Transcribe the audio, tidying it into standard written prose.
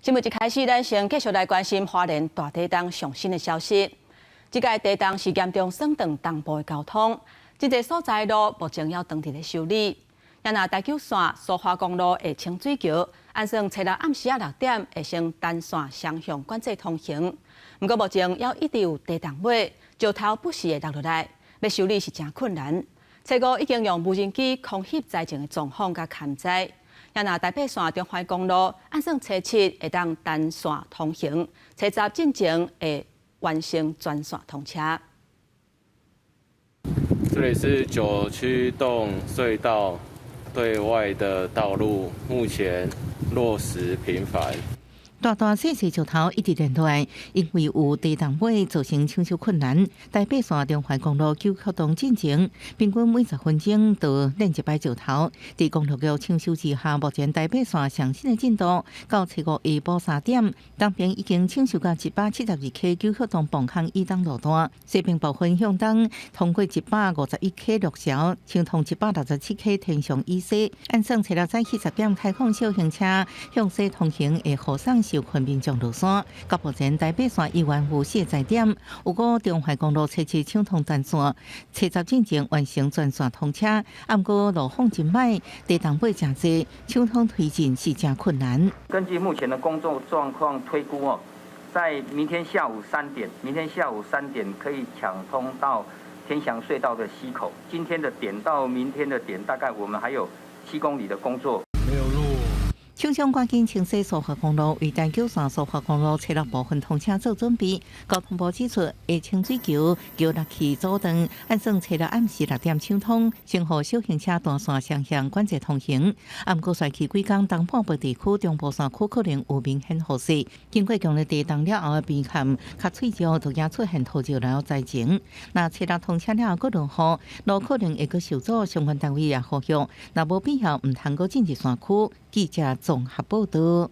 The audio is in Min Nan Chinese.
新聞一開始，咱先繼續來關心花蓮大地動上新的消息。這個地動是嚴重損斷東部的交通，真濟所在路目前猶當佇咧修理。若若台九線蘇花公路的清水橋，按算初六暗時仔6點會先單線雙向管制通行。毋過目前猶一直有地動尾，石頭不時會落落來，欲修理是誠困難。初五已經用無人機空翕災情的狀況佮勘災。若若台八線中環公路按算初七會當單線通行，初十進前會完成全線通車。這裡是九曲洞隧道對外的道路，目前落石頻繁。大大細細石頭一直連落來，因為有地動尾造成搶修困難。台八線中環公路九曲洞進前，平均每10分鐘就連一擺石頭。佇公路局搶修之下，目前台八線上新的進度到初五下晡3點，東邊已經搶修到172 K 九曲洞磅空以東路段，西邊部分向東通過151 K 陸橋，搶通167 K 天祥以西。按算初六早起10點開放小型車向西通行，會予送受困民眾落山。到目前台八線依然有四個災點，有過中環公路初七搶通單線，初十進前完成全線通車。毋過路況真䆀，地動尾誠濟，搶通推進是誠困難。根據目前的工作狀況推估哦，在明天下午三點，明天下午三點可以搶通到天祥隧道的西口。今天的點到明天的點，大概我們還有7公里的工作。沒有路。廠商趕緊清洗蘇花公路，為台九線蘇花公路初六部分通車做準備。交通部指出，下清水橋橋落去阻斷，按算初六暗時6點搶通，先予小型車單線雙向管制通行。毋過紲去幾工東半部地區中部山區可能有明顯雨勢。經過強烈地動了後的邊坎較脆弱，就驚出現土石流災情。若初六通車了後閣落雨，路可能會閣受阻，相關單位也呼籲，若無必要毋通閣進入山區。記者綜合報道。